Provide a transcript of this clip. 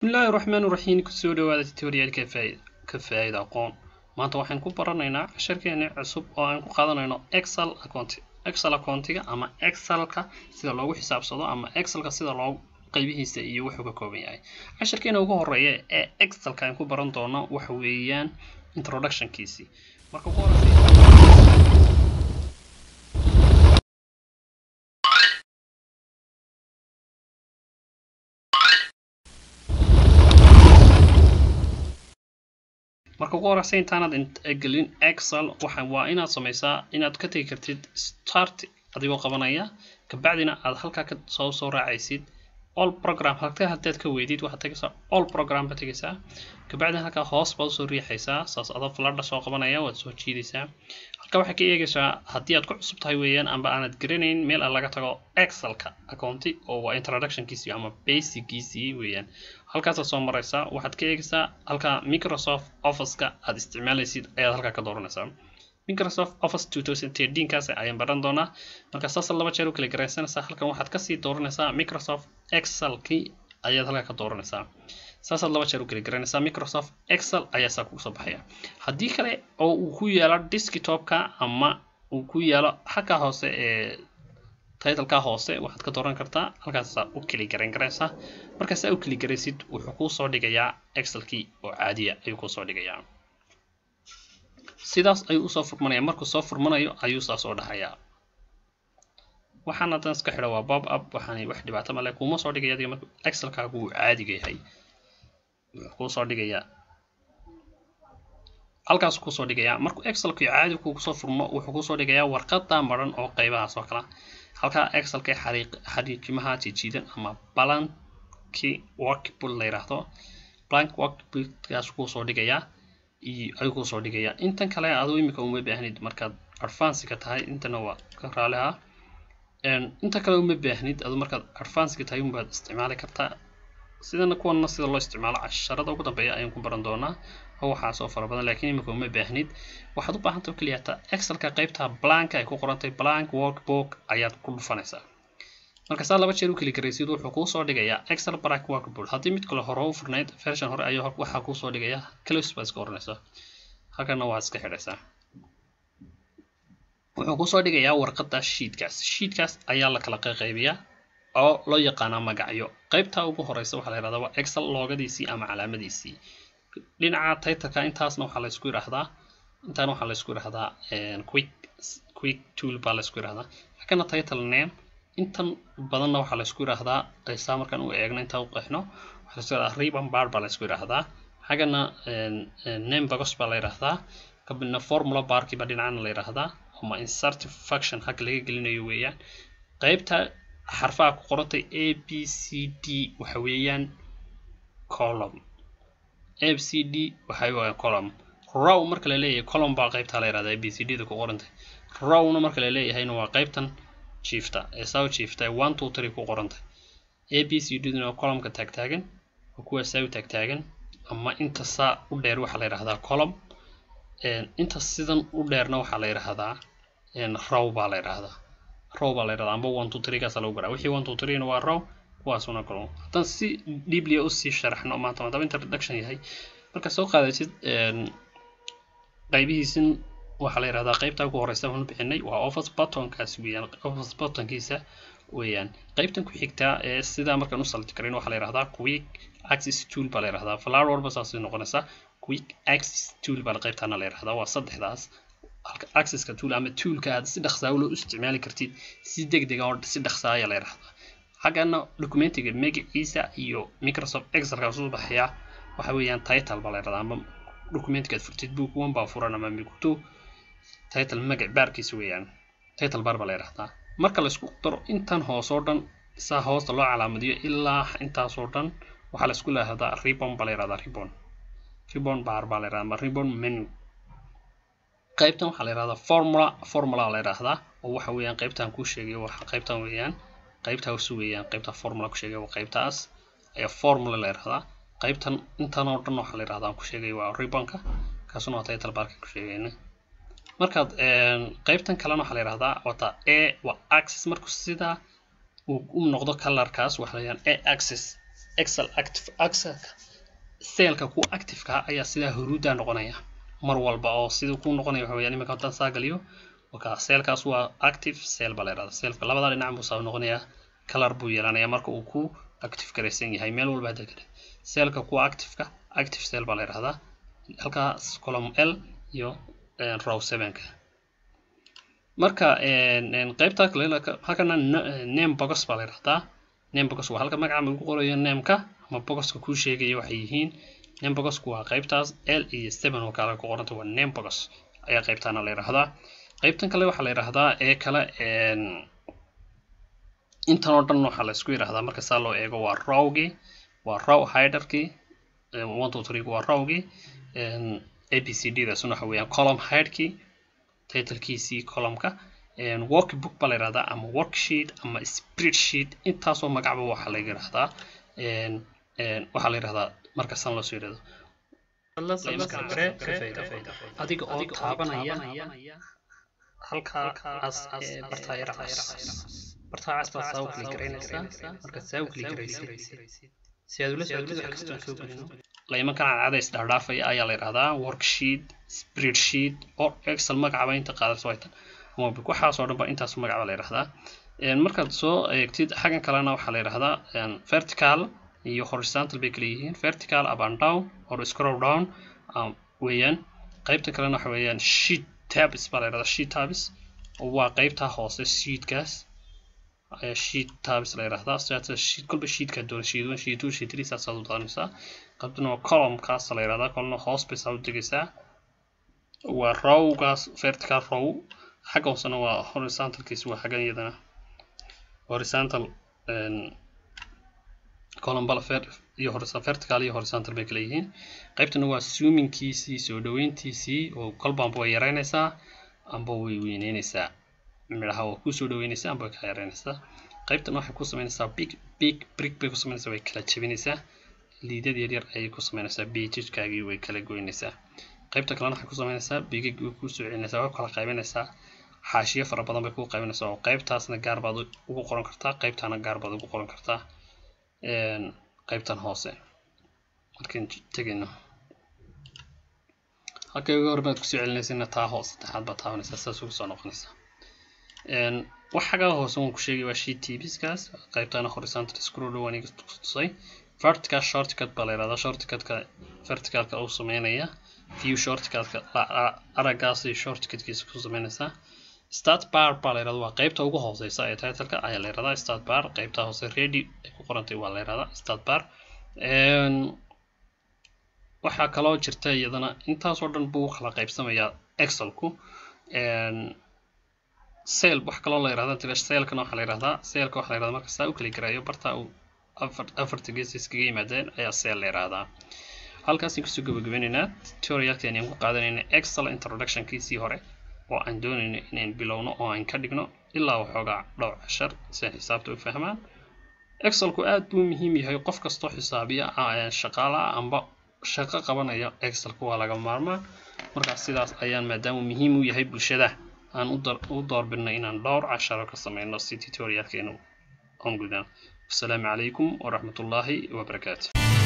Bismillaahi raxmaani raxiim. Kusoo dhawaada tutorialka ka faa'iida aqoon. Maanta waxaan ku baranaynaa casharkeena cusub oo aan ku qaadanayno Excel account, Excel accountiga ama Excelka sida loogu xisaabsado ama Excelka sida loo qaybihiisa iyo wuxuu ka kooban yahay. Casharkeena ugu horeeya ee Excelka aan ku baran doono waxa weeyaan introductionkiisii. Marka ugu horeysa, marka ugu horeysa intaanad gelin Excel, waxa waa inaad sameysaa inaad ka tegi kartid Start adigoo qabanaya, kabacdina aad halkaa ka soo raacaysid All Program. Halkaa haddaad ka weydid, waxaad tegaysaa All Program baad tegaysaa, kabacdina halkaa hoos baad usoo riixaysaa saas adoo fladha soo qabanaya, waad soo jiidaysaa. Halkaa waxaad ka eegaysaa haddii aad ku cusub tahay weeyaan amba aanad garanayn meel aan laga tago Excelka accounti oo waa introductionkiisii ama basicgiisii weeyaan. Halkaasaad soo maraysaa, waxaad ka eegaysaa halkaa Microsoft Office-ka aad isticmaalaysid ayaad halkaa ka dooranaysaa. Microsoft Office 2013 kaas ayaan baran doonaa. Marka saas laba jeer u kala garaysanaysaa. Halkan waxaad kasii dooranaysaa Microsoft Excelkii ayaad halkaa ka dooranaysaa. Saasaad laba jeer u kala garanaysaa, Microsoft Excel ayaa saa kugu soo baxaya. Haddii kale oo uu ku yaalo desktopka ama uu ku yaalo xagga hoose ee titleka hoose, waxaad ka dooran kartaa halkaasaa u keli garan karaysaa. Marka saa u keli garaysid, wuxuu kuu soo dhigayaa Excelkii oo caadiya ayuu kuu soo dhigayaa. Sidaas ayuu usoo furmanaya. Markuu soo furmanayo ayuu saas oo dhahayaa. Waxaan haddana iska xidho waa pop up, waxaan wax dhibaato male kuma soo dhigaya adiga. Marka Excelkaagu uu caadiga yahay, wuxuu kuu soo dhigayaa halkaas kusoo dhigayaa. Markuu Excelku caadi kugu soo furmo, wuxuu kusoo dhigayaa warqada maran oo qaybahaas oo kala. Halkaa Excelka xariiq xariijimaha jijiidan ama blank workbook la yiraahdo, blank workbookkaas kuu soo dhigayaa ayuu kuu soo dhigayaa. Intan kale aduu imika uma baahnid markaad advance ka tahay, intana waa ka raaliha. Inta kale uma baahnid adu markaad advance ka tahay unbaad isticmaali kartaa. Sidana kuwanna sida loo isticmaalo casharada ugu dambeeya ayaan ku baran doonaa oo waxaa soo fara badan, laakiin imika uma baahnid. Waxaad u baahantay oo keliya taa Excelka qaybta blank ay ku qorantay, blank workbook ayaad ku dhufanaysaa. Marka saa laba jeer u keli karaysid, wuxuu kuu soo dhigayaa Excel blank workbook. Haddii mid kale hore u furnayd, version hore, ayuu waxaa kuu soo dhigayaa Close baad iska oranaysaa, halkana waa iska xidhaysaa. Wuxuu kusoo dhigayaa warqadda sheetkaas. Sheetkaas ayaa la kala qaybiyaa oo loo yaqaanaa magacyo. Qaybta ugu horeysa waxaa la yihahdaa waa Excel loogadiisii ama calaamadiisii. Dhinaca titleka intaasna waxaa la isku yidhaahdaa, intaana waxaa la isku yidhahdaa quick tool baa la isku yidhahdaa. Halkana title name. Intan badanna waxaa la isku yidhaahdaa, saa markaan u eegno intaa u qeexno, waxaa la isku yidhahdaa ribbon bar baa la isku yidhaahdaa. Xaggana name box baa la yidhaahdaa, kabina formula barkii baa dhinacana la yidhaahdaa ama insert function xagga laga gelinayo weeyaan. Qaybta xarfaha ku qorantay A B C D waxa weeyaan column. A B C D waxa weeyaan column. Row marka la leeyahay column baa qaybta la yidhahdaa A B C D da ku qorantay. Rowna marka la leeyahayna waa qaybtan jiifta ee saa jiifta 1 2 3 ku qorantay. A B C D duna waa columnka taagtaagan, waa kuwa saa u taagtaagan ama inta saa u dheer waxaa la yidhahdaa column, inta sidan u dheerna waxaa la yidhahdaa row baa la yidhahdaa, row baa la yidhahdaa amba 1 2 3 kaasa lagu garaa. Wixii 1 2 3 na waa row, kuwaasuna column. Haddaan si deeply usii sharaxno maanta, maadaama introduction yahay, marka soo qaadatid qaybihiisin, waxaa la yidhahdaa qaybta ugu horeysa waxaanu bixinay waa office buttonkaas weeyaan, office buttonkiisa weeyaan. Qaybtan ku xigtaa ee sidaa markaan u select karin waxaa la yidhahdaa quick access tool baa la yidhahdaa. Flower walba saasay noqonaysaa. Quick access tool baa qaybtaana la yidhahdaa. Waa saddexdaas halka accesska tool ama toolka aad si dhaqsaa loo isticmaali kartid, si degdeg ah oo si dhaqsaa ayaa la yidhahdaa. Xaggana documentiga magaciisa iyo Microsoft Excelka soo baxaya waxa weeyaan title baa la yidhahdaa, ama documentiga aad furtid, book one baa furan ama book two, title magac baarkiisa weeyaan, title bar baa la yidhahdaa. Marka la isku daro intan hoos oo dhan, saa hoosta loo calaamadiyo ilaa intaasoo dhan, waxaa la isku yidhahdaa ribbon baa la yidhahdaa, ribbon bar baa la yidhahdaa ama ribbon menu. Qaybtan waxaa la yidhahdaa formula, formula la yidhahdaa oo waxa weeyaan qaybtan kuu sheegay, waxa qaybtan weeyaan, qaybtaas weeyaan, qaybta formula ku sheegay waa qaybtaas ayaa formula la yidhahdaa. Qaybtan intan oo dhan waxaa la yidhahdaa aan ku sheegay waa ribbonka, kaasuna waa title barka ku sheegayna. Markaad qaybtan kalena waxaa la yidhahdaa wata A, waa axis. Markuu sidaa uu u noqdo colorkaas, waxa la yidhahdaa A axis. Excel active, Excel cellka ku active-ka ayaa sidaa huruudda noqonaya mar walba, oo siduu ku noqonaya waxa weeyaan iminka haddaan saa galiyo, wakaa cellkaas waa active cell baa la yidhahdaa. Cellka labada dhinac buu saa noqonayaa, color buu yeelanayaa marka uu ku active garaysan yahay. Meel walba hadda kale cellka ku active-ka active cell baa la yidhahdaa, halkaas column L iyo row 7-ka. Marka qaybta kale halkana name box baa la yidhahdaa. Name box waa halka magaca lagu qorayo, nameka ama boxka kuu sheegaya waxay yihiin. Name boxku waa qaybtaas L iyo 7 oo kale ku qoranta, waa name box ayaa qaybtaana la yidhahdaa. Qaybtan kale waxaa la yidhahdaa ee kale, intan oo dhan waxaa la isku yidhahdaa marka saa loo eego waa rowgii, waa row headerkii. 1 2 3 waa rowgii, A B C D daasuna waxa weeyaan column headerkii, titlekiisii columnka. Workbook baa la yidhahdaa ama worksheet ama spreadsheet, intaasoo magacba waxaa la yidhahdaa, waxaa la yidhahdaa marka san loo soo yidhahdo. Adiga oo taabanaya halkaa cas ee bartaa yar cas, bartaa cas baad saa u kali garaynaysaa. Markaad saa u kali garaysid, si aad ula socotid wax kastoo aan soo gelino, laymankan cadcada isdhaafdhaafaya ayaa la yidhahdaa worksheet, spreadsheet or Excel magacaba inta qaadato way tan ama waxaas oo dhan ba intaas magacba la yidhahdaa. Markaad soo eegtid xaggan kalena waxaa la yidhahdaa vertical iyo horizontal bay kala yihiin. Vertical up and down or scroll down weeyaan. Qaybta kalena waxa weeyaan sheet tabs baa la yidhahdaa. Sheet tabs oo waa qaybta hoose, sheetkaas ayaa sheet tabs la yidhahdaa. Sidaas sheet kolba sheetka doona, sheet 1, sheet 2, sheet 3, saasaad u dooranaysaa. Qaybtana waa columnkaas la yidhahdaa, column hoos bay saa u degaysaa, waa rowgaas vertical row. Xagga hoosena waa horizontalkiis, waa xaggan iyadana horizontal column bal iyo vertical iyo horizontal bay kala yihiin. Qaybtana waa zoomingkiisii, soo dhaweyntiisii, oo kolba amba way yaraynaysaa amba way weyneynaysaa midhaha, waa kusoo dhaweynaysaa amba way kala yaraynaysaa. Qaybtan waxay ku samaynaysaa big big break bay ku samaynaysaa, way kala jebinaysaa, liidad yar yar ayay ku samaynaysaa, pageskaagii way kala goynaysaa. Qaybta kalena waxay ku samaynaysaa bigag way kusoo celinaysaa, way kala qaybinaysaa, xaashiyo fara badan bay kuu qaybinaysaa, oo qaybtaasna gaar baad ugu qoran kartaa, qaybtaana gaar baad ugu qoran kartaa. Qaybtan hoose markaan tegayno, halkay ugu hore baad kusoo celinaysana, taa hoose saddexaad baad taabanaysaa, saas ugu soo noqonaysaa. Wax xaggaa hoose waan ku sheegay waa sheet tabskaas. Qaybtana horizontal scroll waan iga tusay. Vertical shortcut baa la yidhahdaa, shortcutka verticalka uu sameynaya, view shortcutka araggaas iyo shortcutkiisa ku sameynaysaa. Start bar baa la yidhahdaa, waa qaybta ugu hooseysa ee titleka ayaa la yidhahdaa start bar. Qaybta hoose ready ay ku qorantay waa la yidhahdaa start bar. Waxaa kaloo jirta iyadana, intaasoo dhan buu kala qaybsamayaa Excelku. Cell wax kaloo la yidhahdaa tira, cellkana waxaa la yidhahdaa, cellka waxaa la yidhahdaa marka saa u kala garayo barta uu afar afarta gees iskaga yimaadeen ayaa cell la yidhahdaa. Halkaasaan kusoo gabagabeynaynaa tutorialkeeni aan ku qaadanayna Excel introductionkiisii hore, oo aan doonayno inayn bilowno oo aan ka dhigno ilaa waxoogaa dhowr cashar si ay xisaabta u fahmaan. Excelku aad buu muhiim yahay, qof kastoo xisaabiya, shaqaala amba shaqo qabanaya, Excelku waa laga maarmaan. Markaas sidaas ayaan, maadaama muhiim u yahay bulshada, aan u doorbidnay inaan dhowr casharo ka sameyno si tutorialkeenu aan gudaan. Wasalaamu calaykum waraxmatullaahi wabarakaatu.